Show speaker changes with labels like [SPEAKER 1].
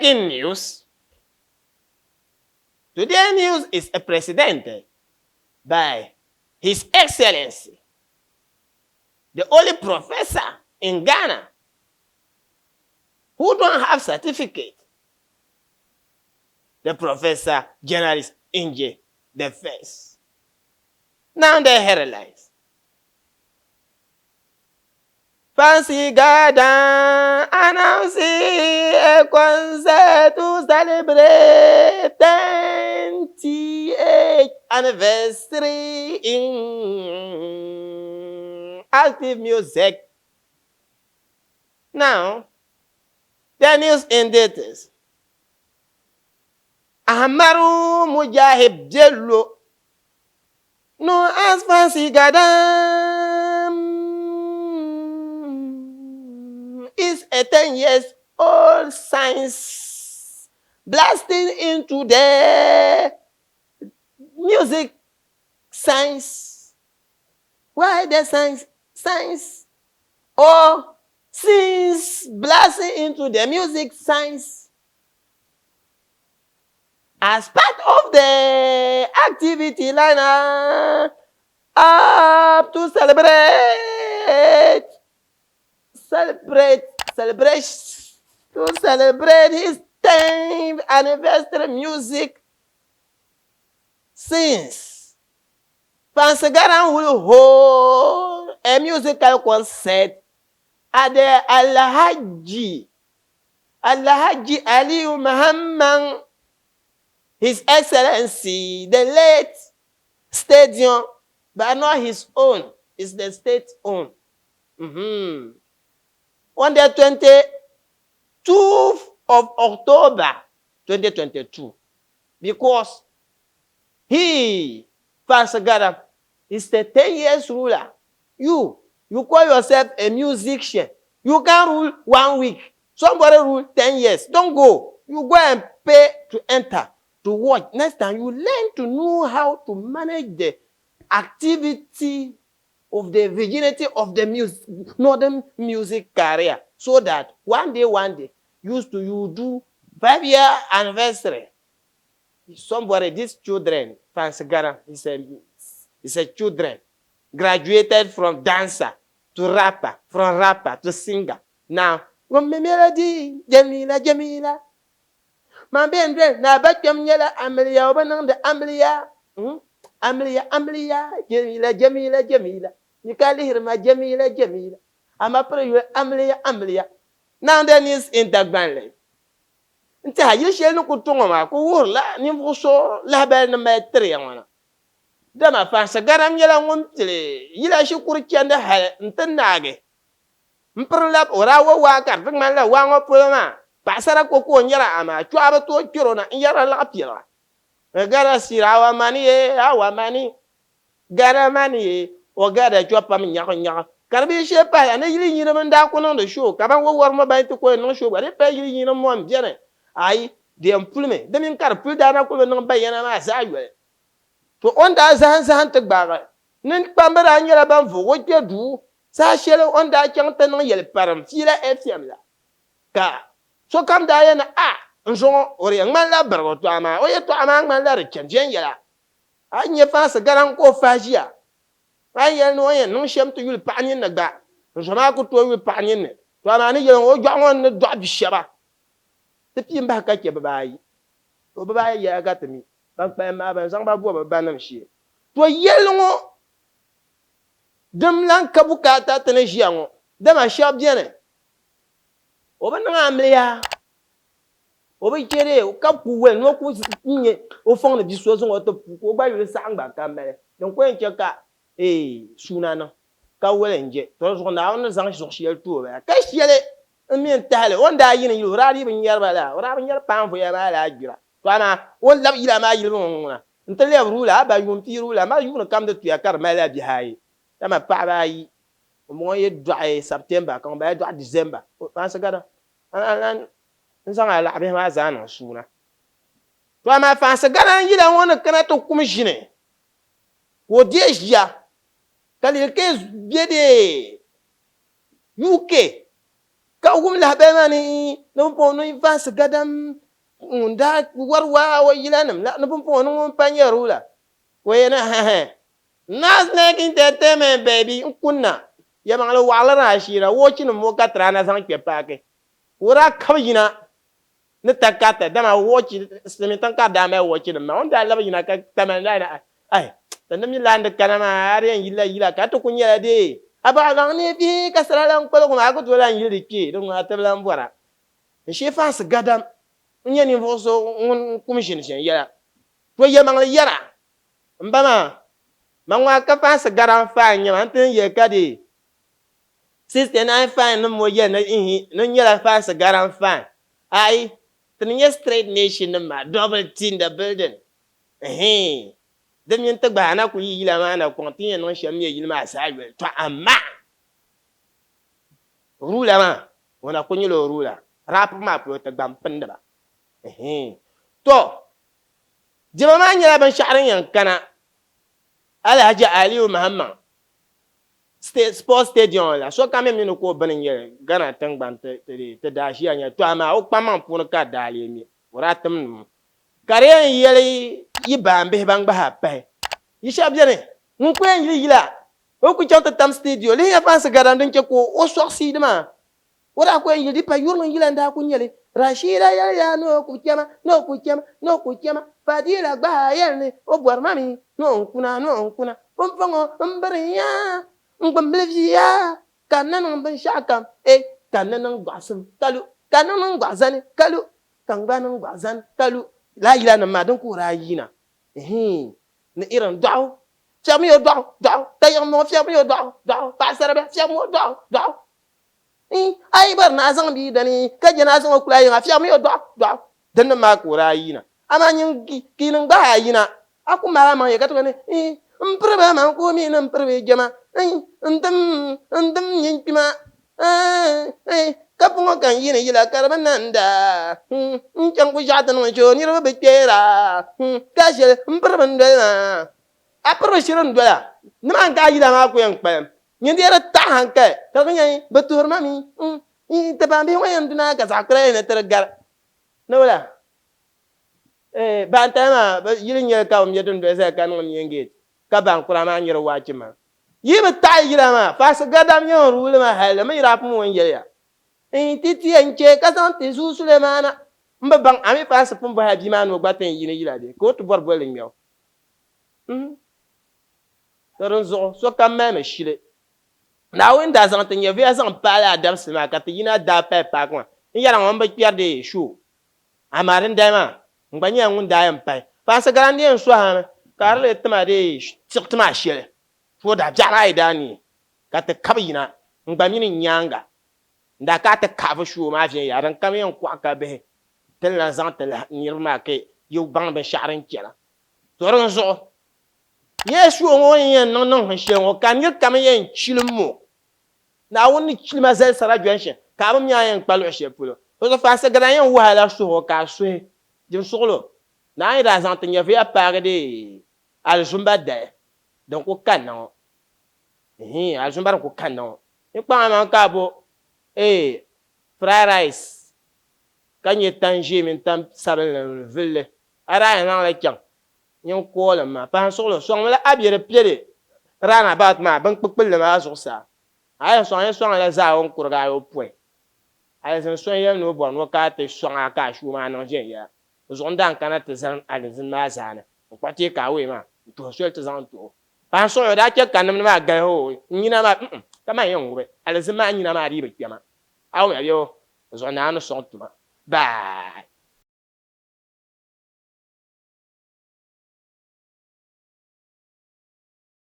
[SPEAKER 1] Breaking news. Today news is presented by His Excellency, the only professor in Ghana who don't have certificate, the Professor Journalist Inje the first. Now the headlines. Fancy Garden announcing a concert to celebrate 28th anniversary in active music. Now, the news in details. Ahmaru Mujahid Bello known as Fancy Gadam is a 10 years old science blasting into the music science. Why the science? Science or since blasting into the music science As part of the activity line up to celebrate celebrate celebrate to celebrate his 10th anniversary music since Fancy Garan will hold a musical concert at the Alhaji Alhaji Aliyu Mahamman, His Excellency the late stadium, but not his own, it's the state own. On the 22nd of October 2022, because he, Fansagara, is the 10 years ruler. You, you call yourself a musician. You can't rule 1 week. Somebody rule 10 years. Don't go. You go and pay to enter, to watch. Next time, you learn to know how to manage the activity of the virginity of the music, northern music career, so that one day, one day, used to you do 5-year anniversary. Somebody, these children, Fancy Garam, is a children, graduated from dancer to rapper, from rapper to singer. Now, melody, Jamila, Jamila. Ma bɛ n na ba kpɛm nyɛla amiliya, o bi niŋdi amiliya, amiliya, amiliya, Jamila, Jamila, Jamila. Ni ka lihiri ma Jamila, Jamila. Ama piri yuli amiliya, amiliya. Now the news in Dagbanli. N tɛha yili shɛli ni ku to ŋɔ maa ku wuhirila ninvuɣ so lahabali ni mali tiri ya ŋɔ na. Dama Fansi Garam nyɛla ŋun pili yila shikuru chandi hali nti naagi m-piri lab o daa wa waa ka di ti ŋmanila waa ŋɔ polo maa paɣisara ko ka o nyara amaa chɔɣu bi tooi kpɛr o na n-yɛrila laɣ piɛliga. Gara sira awa mani ye awa mani gara mani ye o gada chɔ pam nyaɣi nyaɣi ka di bi shee pahila ni yili yinim n-daa ku niŋdi show ka ban wa wari ŋɔ ban yi ti ko yɛn niŋ show gba di pala yili yinim ŋɔ m-beni ayi di yɛn pulimi di mini ka di puli daa na kuli bi niŋ bayana maa zaa yoli. To o ni daa zahim zahim ti gbaagi ninkpamba daa nyɛla ban voog o kpe duu saha shɛli o ni daa chaŋ ti niŋ yɛliparim fiila FM la, ka sokam daa yɛli ni a, n zuŋɔ o di yɛn ŋmanila birigu tɔ amaa o yɛtɔɣa maa ŋmanila di chani viɛnyɛla. A yi nya faansi garaŋ ka o fahi ʒiya, a yi yɛli ni o ni yɛn niŋ shɛm ti yuli paɣa ninni gba, n zo maa ku tooi yuli paɣa ninni. Tɔ amaa ni yɛli ŋɔ o dɔɣi ŋɔ n ni dɔɣi bi shɛba ti pii m-bahi ka chɛ bibaayi. To bibaayi yɛla ka ti mi. Ban kpalim maa bɛn zaŋ ba bo bɛ banim shee. To yɛlli ŋɔ dim lan ka bukaata ti ni ʒiya ŋɔ, dama shɛb beni o bi niŋ amiliya, o bi chɛ dee ka ku wali ni o ku nya o fɔŋ ni bi so zaŋ o ti puu ka o gba yuli saɣim gba ka mali din ku yɛn chɛ ka suuna niŋ ka wali n-je. To di zuɣu Naawuni ni zaŋ zuɣu shɛli ti o bala ka shɛli m mi n-tahili o ni daa yini yili o daa dii bi nyari ba laa, o daa bi nyari paanvoya maa laa gbira. To amaa o ni labi yila maa yilibu ŋɔ ŋuna nti lɛbi ruula, a ba yuun pii ruula maa yuuni kam di tuya ka di malila bihi ayi, dama paɣaba ayi ŋumbɔŋɔ yi dɔɣi September ka ŋumbala dɔɣi December. Fansi gana a lan n-zaŋ a laɣibihi maa zaa niŋ suuna. To amaa fansi gana n-yila ŋɔ ni kana ti kum ʒini ka o deei ʒiya ka Lil Kay be dee UK. Ka wum lahabali maa ni ni pumpɔŋɔ ni Fansi Gadam ŋun daa wari waa o yilanim la ni pumpɔŋɔ ni ŋun pa nyɛ ruler ka o yɛli hɛhɛ Nas Neck Entertainment baby n kunna yɛlimaŋli waɣila ni ashiira wɔchinim ŋɔ ka tiraana zaŋ kpɛ paaki ka o daa kabi yina ni takarita dama wɔchi silimiin tiŋ ka daa mali wɔchinim maa o ni daa labi yina ka tamali daa na ai ti ni mi laandi kana maa a di yɛn yilila yila ka ti ku nyɛla dee a baɣa zaŋ ni bihi ka sara lan kpaligu maa a ku tooi lan yili di kpee din ŋuna ti bi lan bɔra n shee faansi gadam n nyɛ ninvuɣu so ŋun kum ʒini viɛnyɛla to yɛlimaŋli yɛra m ba maa man ŋɔ a ka faansi gadam faan n-nyɛ ma n ti ni yɛli ka dee 69 fine nim ŋɔ yɛli ni ihi ni nyɛla faansi gadam faan ayi ti ni nyɛ straight nation nim maa double T in the building Ɛhɛin, di mini ti gbahi a na kuli yi yila maa na kɔŋ ti ni yɛn niŋ shɛm nyɛ yili maa zaa yoli. Tɔ amaa ruler maa, o na kuli nyɛla o ruler. Rapibu maa polo ti gba m-pindi ba. Ɛhɛin, tɔ diɛma maa nyɛla binshɛɣu din yɛn kana Alhaji Aliyu Mahama Sports Stadium la. Sokam mi mi ni ka o bini n-nyɛ Ghana tiŋgbani ti daa ʒiya nyɛli. Tɔ amaa o kpaŋmaŋ puuni ka di daa lee mi. O daa tim nuu ka di yɛn yɛli yi baambihi ban gbahi a pahi. Yi shɛba beni ŋun ku yɛn yili yila o ku chaŋ ti tam studio lihi ya fansi gadam din chɛ ka o sɔɣisiidi maa. O daa ku yɛn yili di pa yurilim yila n-daa ku nyɛ li. Rashida yɛli ya ni o ku chɛma, ni o ku chɛma, ni o ku chɛma. Fadila gbahi a yɛli ni o bɔri ma mi ni o n-kuna, ni o n-kuna. Pumpɔŋɔ m biri ya, n gbambili bia ka n ni niŋ binshɛɣukam, e, ka n ni niŋ gɔɣisim ka lu, ka n ni niŋ gɔɣ zani ka lu. Ka n gba niŋ gɔɣ zani ka lu lala yilanima maa din ka o daa yina hii ni irin dɔɣu fiɛbimi o dɔɣu dɔɣu tayiɣim o fiɛbimi o dɔɣu dɔɣu paɣisaribila fiɛbimi o dɔɣu dɔɣu hii a yi bɔri ni a zaŋ bia dani ka je ni a zaŋ o kuli a yiŋa fiɛbimi o dɔɣu dɔɣu dinnim maa ka o daa yina amaa nyin ka yi niŋ gbahi a yina a ku maali a maŋ ya ka ti ni hii m piri ba man ka o mi ni m piri bɛ jɛma hii n dim n dim nyin kpima Eeh ka puŋɔ ka n yiini yila ka di bi nanda N chaŋ ku ʒiɛɣu ti niŋ n chɛ o niriba bi kpeera Ka shɛli m piri bi n doli maa A piri bi shiri n dola Nimaani ka a yila maa ku yɛn kpalim Nyin dee di taɣi hankali ka di ku nyɛ bɛ tuhiri ma mi Ti baambihi ŋɔ yɛn duna ka zaɣ kura yɛn ni ti di gari Ni wula Eeh baantali maa yili n-nyɛli ka bɛ mɛ dundoli zali ka niŋ main gate ka baankura maa nyari waachi maa. Yi bi taɣi yila maa, faasi gadam yɛn ruuli ma hal di mi daa pun ŋun yɛli ya, N ti ti yɛn chɛ ka zaŋ ti zuui Sulemaana. M bi baŋ, a mi faasi pun bɔhila bia maa ni o gba ti yɛn yiini yila bee? Ka o ti bɔri bolli ŋmɛbu. M. To dinzuɣu sokam malimi shili. Naawuni daa zaŋ ti nyɛvuya zaŋ paai lala dabisili maa ka ti yina daa pali paaki maa. N yɛra ŋɔ m bi kpɛri di show. Amaa dindali maa, n gba nyɛla ŋun daa yɛn pahi. Faasi garandi yɛn sɔhi a mi ka di lee ti ma dee tiɣi ti ma shɛli. To dabiɛɣu maa yi daa neei ka ti kabi yina, n gba mini n nyaaŋa n-daa kana ti kahibu shoo maa viɛnyɛla din kam yɛn kɔɣi ka bihi ti ni lan zaŋ ti lahi niriba maa ka yi baŋ binshɛɣu din chana. To dinzuɣu, nyɛla shoo ŋɔ ni yɛn niŋ niŋsim shɛli ŋɔ ka nir kam yɛn chilim o. Naawuni ni chilima zali Sara Junction ka a bi mi a yɛn kpa luɣ shɛli polo. To zuɣu faasi gana yɛn wuhi a la suhigu ka a suhi dim suɣilo. Naawuni daa zaŋ ti nyɛvuya paagi di alizumba dali din ku kanna ŋɔ. Ihin, alizumba din ku kanna ŋɔ. N kpaŋ amaŋ ka a bo ee fried rice ka nyɛ tan ʒee mini tan sabinli n-vuli li. A daa yɛn zaŋ li chaŋ nyin koolim maa. Pahi n suɣilo, sɔŋmi la a be di piɛli round about maa binkpikpilli maa zuɣusaa. A yɛn sɔŋ yɛn sɔŋla zaa o ni kurigi ayopɔin. Alizin so n-yɛli ni o bɔri ni o ka ti sɔŋ a ka a shuu maa niŋ viɛnyɛla. O zuɣu n-daa n-kana ti zani alizin maa zaani n-kpuɣi teeka awɔi maa n-tuhi soli ti zaŋ n-ti o. Pahi n suɣilo, o daa chɛ ka nimdi maa galisi o n nyina maa, mm-mm, ka man yɛn ŋubi alizin maa nyina maa dii bi kpɛma. A wumya bɛ o zuɣu Naawuni ni sɔŋ tuma. Bye!